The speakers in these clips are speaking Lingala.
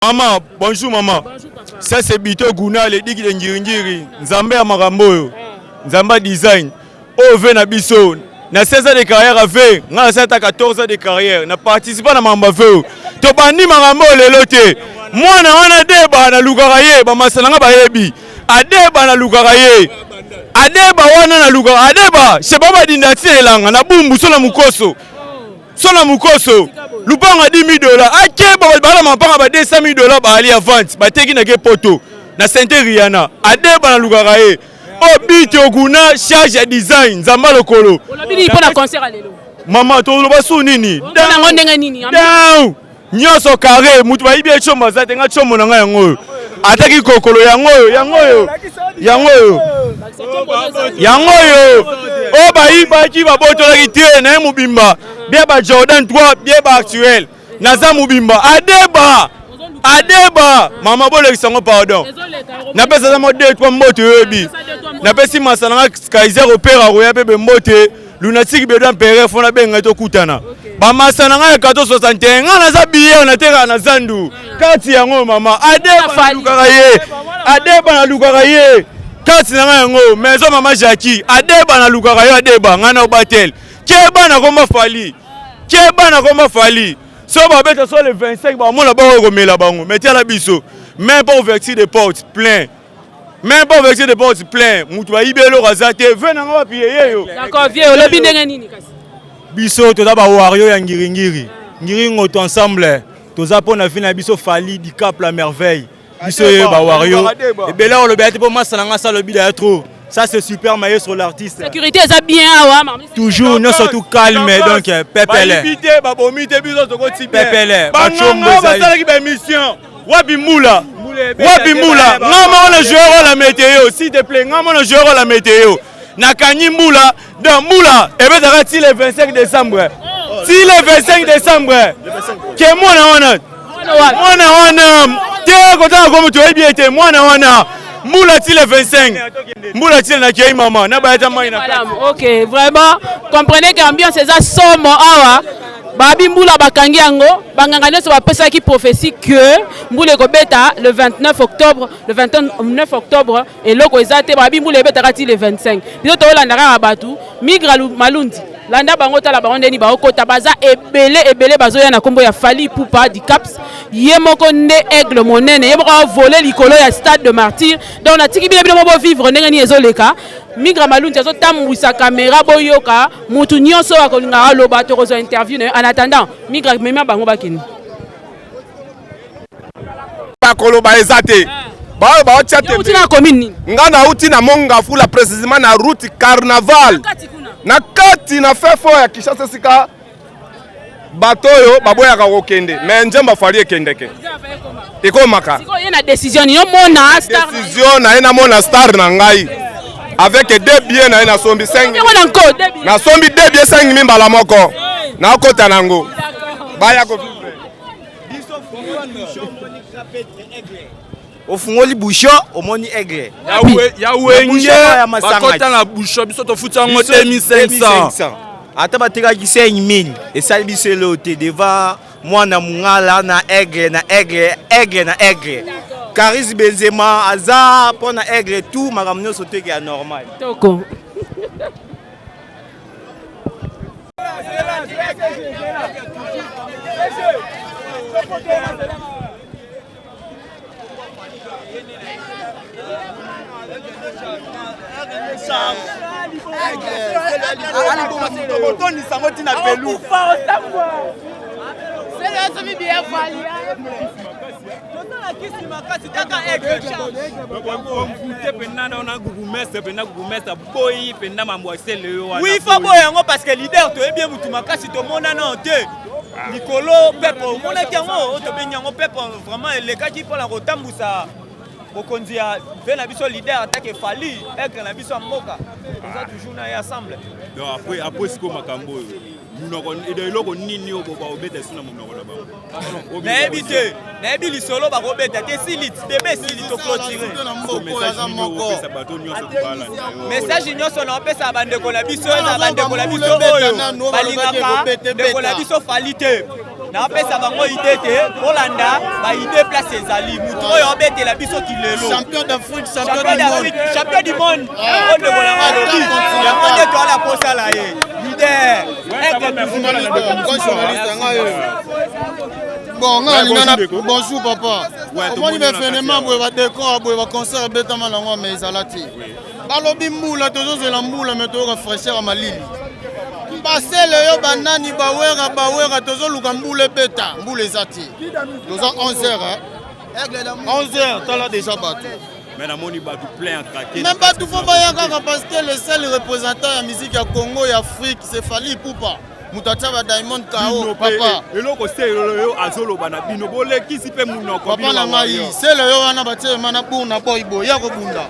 Maman, bonjour maman. Bonjour papa. Ça c'est Bito Guna, le diki de Ngiringiri. Nzambe ya makambo oyo. Nzambe ya design. Oyo ve na biso. Na 16 ans de carrière ave, nga na sata 14 ans de carrière. Na participa na makambo ave oyo. Tobandi makambo oyo lelo te. Mwana wana deba nalukaka ye, bamasa na nga bayebi. Adeba nalukaka ye. Adeba wana nalukaka. Adeba, chez baba dinda tina elanga na bumbu so na mukoso. So na mukoso lupango ya 10 dollars akeba bala mapanga ba 200 dollars baali ya vente bateki na ke poto na sainte Rihanna adeba nalukaka ye o bite okuna charge ya design nzamba lokolo. Olobi nini mpo na concert ya lelo? Mama toloba su nini? Mpona yango ndenge nini? Down nyonso carré mutu bayibi ye chombo aza te nga chombo na nga yango oyo ataki kokolo yango oyo yango oyo yango oyo yango oyo oyo bayibaki babotolaki te na ye mobimba bie ba Jordan 3 bie ba actuel naza mobimba adeba adeba mama bolekisa yango pardon napesa eza mwa 2 3 mbote oyebi napesi masa na nga Kaiser opera akoya mpe bembote lunatique bedo empereur fo nabenga ye tokutana bamasa na ngai ya 1461 ngai naza biye natekaka na zandu kati yango mama adeba nalukaka ye adeba nalukaka ye kati na ngai yango maison mama Jackie adeba nalukaka yo adeba ngai na obatel keba nakoma fali keba nakoma fali so babeta so le 25 bamona bango komela bango mais tiala biso même pas ouverture de porte plein même pas ouverture de porte plein mutu bayibi eloko aza te ve nanga wapi yeyeyo. D'accord vieux olobi ndenge nini kasi? Biso toza ba wario ya ngiringiri ngiringoto ensemble toza mpo na vie na biso Fally Dicap la merveille biso ye ba wario ebele olobi te mpo masa na nga salobi da trop ça c'est super maestro l'artiste. Sécurité eza bien awa. Toujours nyonso tout calme donc pepele. Bayibi te babomi te biso tokoti bien. Pepele banganga basalaki ba émission wapi mbula wapi mbula nga moko na joueur oyo la météo s'il te plaît nga moko na joueur oyo la météo nakangi mbula donc mbula ebetaka ti le 25 décembre ti le 25 décembre ke mwana wana mwana wana te kotanga komo toyebi ete mwana wana mbula ti le 25 mbula ti nakei mama na bayata mai na kati. Ok vraiment comprenez que ambiance eza somo awa babi mbula bakangi yango banganga nyonso bapesaki prophétie que mbula ekobeta le 29 octobre le 29 octobre eloko eza te babi mbula ebetaka ti le 25 biso tolanda kaka bato migra malundi landa bango tala bango ndeni baokota baza ebele ebele bazoya na nkombo ya Fally Ipupa Dicaps ye moko nde aigle monene ye moko avole likolo ya stade de martyr donc natiki bino bino mo bovivre ndenge nini ezoleka migra malundi azotambwisa kamera boyoka mutu nyonso oyo akolingaka aloba tokozwa interview na yo en attendant migra mema bango bakende Bakoloba eza te baoyo baotia te. Outi na commune nini? Nga nauti na Mongafula précisément na route Carnaval na kati na fin fond ya Kinshasa esika bato oyo baboyaka kokende mais nzembo Fally ekendeke ekomaka. Sikoyo ye na décision yo mona star décision na ye namona star na ngai avec deux billets na ye nasombi 5 nasombi deux billets 5 000 mbala moko nakota nango baya ko ofungoli bouchon omoni aigle ya wenge bakota na bouchon biso tofuti yango 2500 ata batekaki 5000 esali biso eloo te devant mwana mungala na aigle na aigle aigle na aigle Karis Benzema aza mpo na aigle tout makambo nyonso teke ya normal toko Otondisa yango ntina pelu Oui, faut boya yango parce que leader toyebi ye mutu makasi tomonana te likolo pepe omonaki yango oyo tobengi yango pepe vraiment elekaki mpona kotambusa bokonzi ya ve na biso leader atake Fally aigle na biso ya mboka toza toujours na ye ensemble. Donc après après sikoyo makambo oyo monoko eloko nini oyo bakobeta esi na monoko na bango nayebi te nayebi lisolo bakobeta te esili debe esili toclotire message nyonso naopesa bandeko na biso eza bandeko na biso oyo balingaka ndeko na biso Fally te. Napesa bango idée te kolanda ba idée place ezali mutu oyo abetela biso kilelo champion d'Afrique, champion du monde, champion du monde. Oyo ndeko na nga alobi yango nde toala kosala ye leader. Bon, nga nalinga na bonjour papa. Omoni befenema boye, badécor boye, baconcert ebetama nango, mais ezala te. Balobi mbula, tozozela mbula, mais toyoka fraîcheur ya malili. Basele yo banani bawera bawera, tozoluka mbula ebeta, mbula eza te. Toza 11 heures, 11 heures, tala déjà bato. Mais namoni bato plein à craquer. Mais bato fo baya kaka parce que le seul représentant ya musique ya Congo, ya Afrique, c'est Fally Ipupa. Moto atia ba Diamond KO, papa. Eloko sele oyo azoloba na bino, bolekisi mpe monoko. Papa na ngai, sele oyo wana batie ma na Burna Boy boye ya kobunda,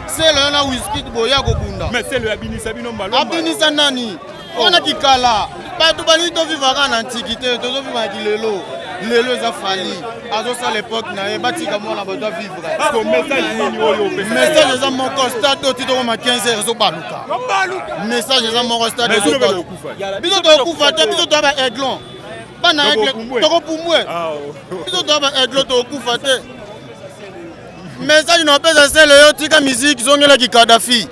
sele oyo na Wizkid boye ya kobunda. Mais sele oyo abinisa bino mbalo. Abinisa nani wana? Kikala bato balingi toviva kaka na antiquité, tozoviva na kilelo. Lelo eza Fally azosala époque na ye, batika mwana bato avivre. Message nini oyo opesa? Message eza moko: stade oyo ti tokoma 15 heures ezobaluka. Message eza moko: stade ezobaluka. Biso tokokufa te, biso toya ba aiglon, bana aigle, tokopumbwe. Biso toya ba aiglon, tokokufa te. Message na opesa sele yo: tika musique, zongelaki Kadafi,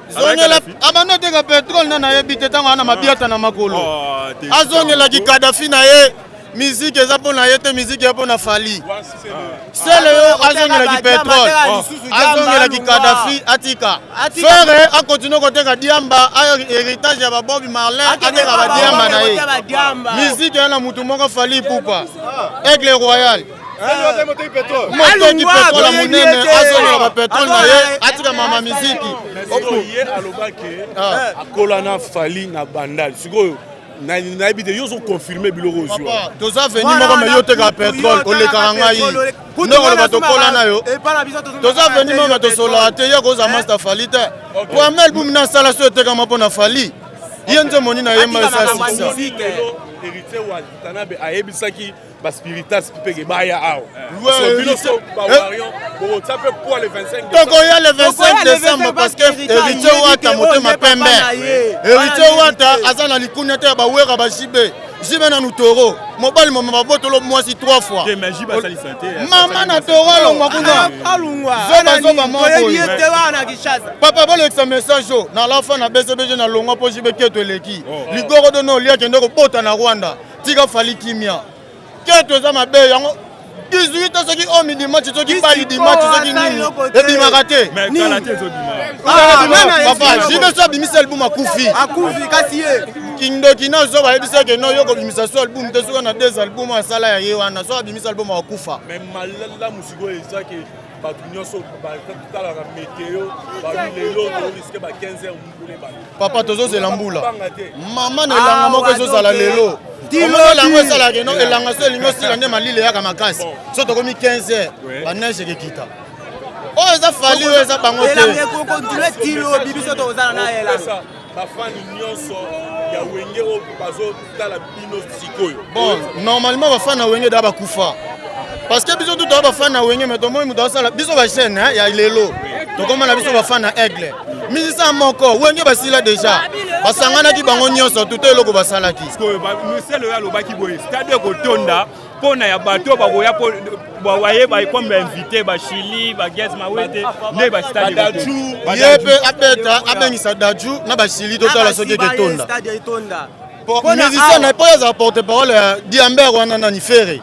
zongela abanda oteka pétrole. Na nayebi te ntango ana mabiata na makolo, azongelaki Kadafi na ye. Musique eza mpo na ye te, musique eza mpo na Fally. Sele yo azongelaki pétrole, azongelaki Kadafi, atika Ferre akontinue koteka diamba, héritage ya babob Marley, ateka badiamba na ye. Musique eza na mutu moko, Fally Ipupa, aigle royal, moteki pétrole ya monene. Azongela bapétrole na ye, atika mama miziki. Ye alobaki akola na Fally na Bandal. Sikoyo nayebi te, yo ozoconfirme biloko ozwa? Toza veni moko, me yo otekaka pétrole, olekaka ngai nde koloba tokola na yo. Toza veni moko, me tosolaka te. Ye koza master Fally te. Premier album na asala so etekama mpo na Fally. Ye nzembo nini ayemba esa succès? Héritier Watanabe ayebisaki baspiritas mpeke baya awa. Bino so bawarrior, bokotia mpe poids le 25? Tokoya le 25 décembre parce que Héritier Wata motema pembe. Héritier Wata aza na likunia te ya bawera bajibe jibe nanu toro mobali moma babotolo mwasi trois fois. Mama na toro alongwa kuna, zobazoba moko. Papa, bolekisa message oyo na lafa na BCBG na longwa mpo jibe keto eleki ligoro dono olia. Kende kobota na Rwanda, tika Fally kimia. Keto eza mabe yango 18, soki omi dimanche, soki bali dimanche, soki nini ebimaka te. Papa jibe so abimisi album, akufi. Kindoki na zo bayebisaki no yo kobimisa so album te. Soki na deux album asala ya ye wana, so abimisi album, akufa. Mais malamu sikoyo ezaki bato nyonso batalaka météo, babi lelo torisque ba 15 heures mbula ebanda. Papa, tozozela mbula mama na elanga moko ezozala lelo. Omoni elango esalaka no elanga so elingi osila nde malili eyaka makasi. So tokomi 15 heures, baneige ekekita. Oyo eza Fally, oyo eza bango te. Bafani nyonso ya Wenge oyo bazotala bino sikoyo? Bon, normalement bafani na Wenge da bakufa parce que biso tutoya bafani na Wenge, mais tomoni moto asala biso bachaîne ya lelo. Tokóma na biso bafani na Aigle, musicien moko Wenge basila déjà, basanganaki bango nyonso tuto eloko basalaki. Misele oyo alobaki boye, stade ekotonda mpo na ya bato bakoya bayeba comme bainvité bachili bagaz mawete nde bastade. Ye mpe abeta, abengisa Daju na bachili, totala soki eketonda. Musicien na ye mpo azala porte parole ya diamber wana nani, Ferre,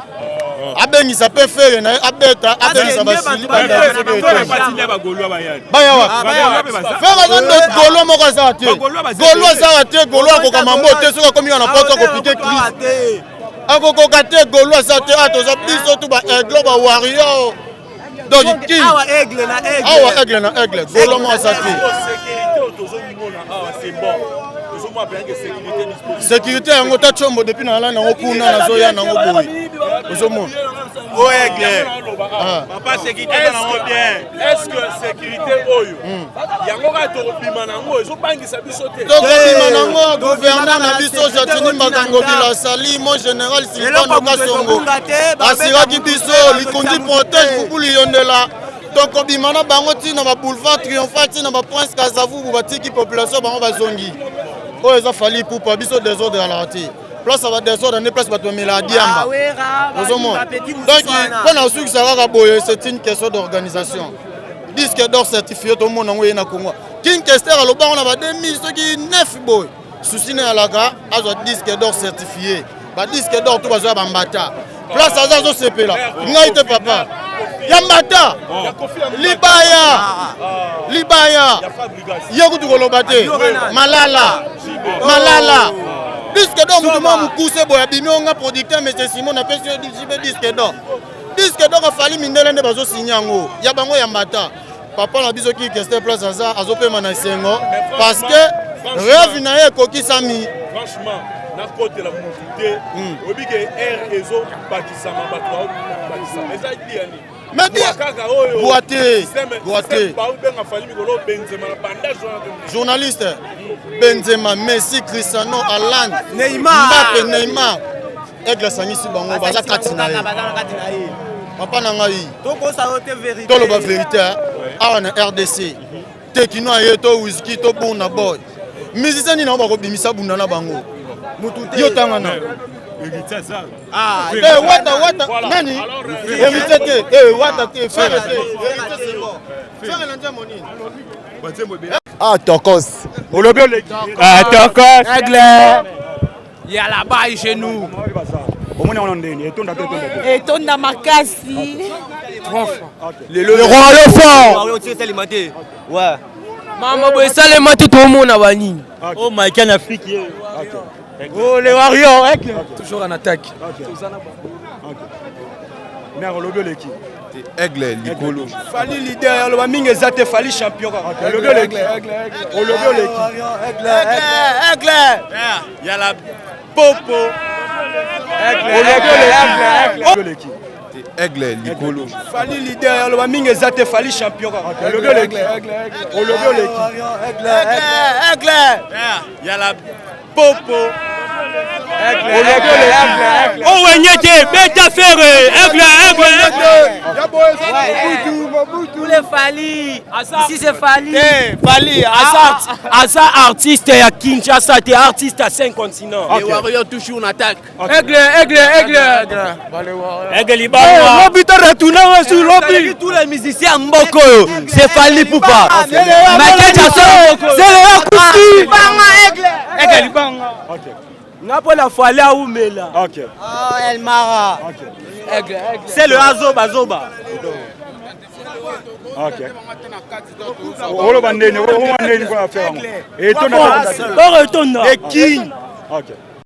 abengisa mpe Ferre na ye abeta, abengisa basili. Bayawa Ferre aza ndo golo moko azala te, golo azala te, golo akoka mambo te. Soki akomi na poto akopike crise, akokoka te. Golo aza te. A toza biso tu baaigle, bawarrior, donc king awa aigle na aigle. Awa aigle na aigle, golo moko aza te. Sécurité tozomona mpenza sécurité disponible. Sécurité yango ta tiombo depuis na nalani yango kuna, nazoya nango boye, ozomona. O aigle papa, sécurité eza nango bien. Est ce que sécurité oyo yango kaka tokobima nango ezobangisa biso te? Tokobima nango. Gouverneur na biso Jatini Mbakangobila asali, mon général Silvano Kasongo asiraki biso likundi protège bubulu yondela. Tokobima na bango ntina baboulevard triomphal, ntina baprince Kasavubu. Batiki population, bango bazongi. Oyo eza Fally Ipupa, biso désordre alaka te. Place ya badesordre nde place bato bamelaka diamba. Ozomona. Donc mpo na kosukisa kaka boye, c'est une question d'organisation. Disque d'or certifié tomona yango ye na Congo. King Kester alobango na ba 2000 soki 9 boye. Souci na yalaka azwa disque d'or certifié. Ba disque d'or to bazwa bambata. Place aza azosepela. Ngai te papa. Ya mbata. Libaya. Libaya. Ye kutu koloba te. Malala. Malala. Disque d'or mutu mwa mokuse boye abimi onga producteur monsieur Simon napesi yo JB disque d'or. Disque d'or afali mindele nde bazosigne yango. Ya bango ya mbata. Papa na biso King Kester place aza azopema na esengo parce que rêve na ye ekokisami. Franchement, nakotela mutu te. Oyebi ke air ezobakisama, bato baobakisama eza diani. Mais bien, kaka oyo boite, boite. Baobenga Fally mikolo Benzema na bandage wana te. Journaliste, Benzema, Messi, Cristiano, Haaland, Neymar, Mbappe, Neymar. Aigle asangisi bango baza kati na ye. Papa na ngai, toloba vérité awa na RDC. Tekino aye to whisky to Burna Boy. Musicien nini nango bakobimisa bunda na bango? Yo tanga na. Eh, wata wata nani? Héritier te, eh wata te, frère te. Héritier c'est bon. Frère na nzembo nini? Ah, tokos. Olobi oleki. Ah, tokos. Aigle. Il y a la baille chez nous. Omoni yango na ndeni etonda te, etonda te. Etonda makasi. Le roi le fort. Ouais. Mama boye esalema te, toomona banini. Oh Michael Afrique. Oh, les Warriors. Toujours en attaque. Mare olobi oleki. Aigle likolo. Fally leader, aloba mingi eza te, Fally champion kaka. Olobi oleki. Olobi oleki. Aigle, aigle. Ya la popo. Olobi oleki. Olobi oleki. Aigle likolo. Fally leader, aloba mingi eza te, Fally champion kaka. Olobi oleki. Olobi oleki. Aigle, aigle. Ya la popo. Olobi oleki. Oh, wenyete, beta ferre. Aigle, aigle, aigle. Tous les Fally. Ici c'est Fally. Eh, Fally, aza, aza artiste ya Kinshasa te, artiste ya 5 continents. Les Warriors toujours en attaque. Aigle, aigle, aigle. Aigle libanga. Lobi to retourner sur lobi. Tous les musiciens mboko oyo, c'est Fally Ipupa. Michael Jackson, c'est le Akufi. Aigle libanga. Nga mpona Fally aumela. Ok. Oh Elmara. Ok. Aigle, aigle. C'est le azoba zoba. Ok. Oloba ndeni, oloba ndeni kwa affaire yango. Etonda. Oro etonda. The King. Ok.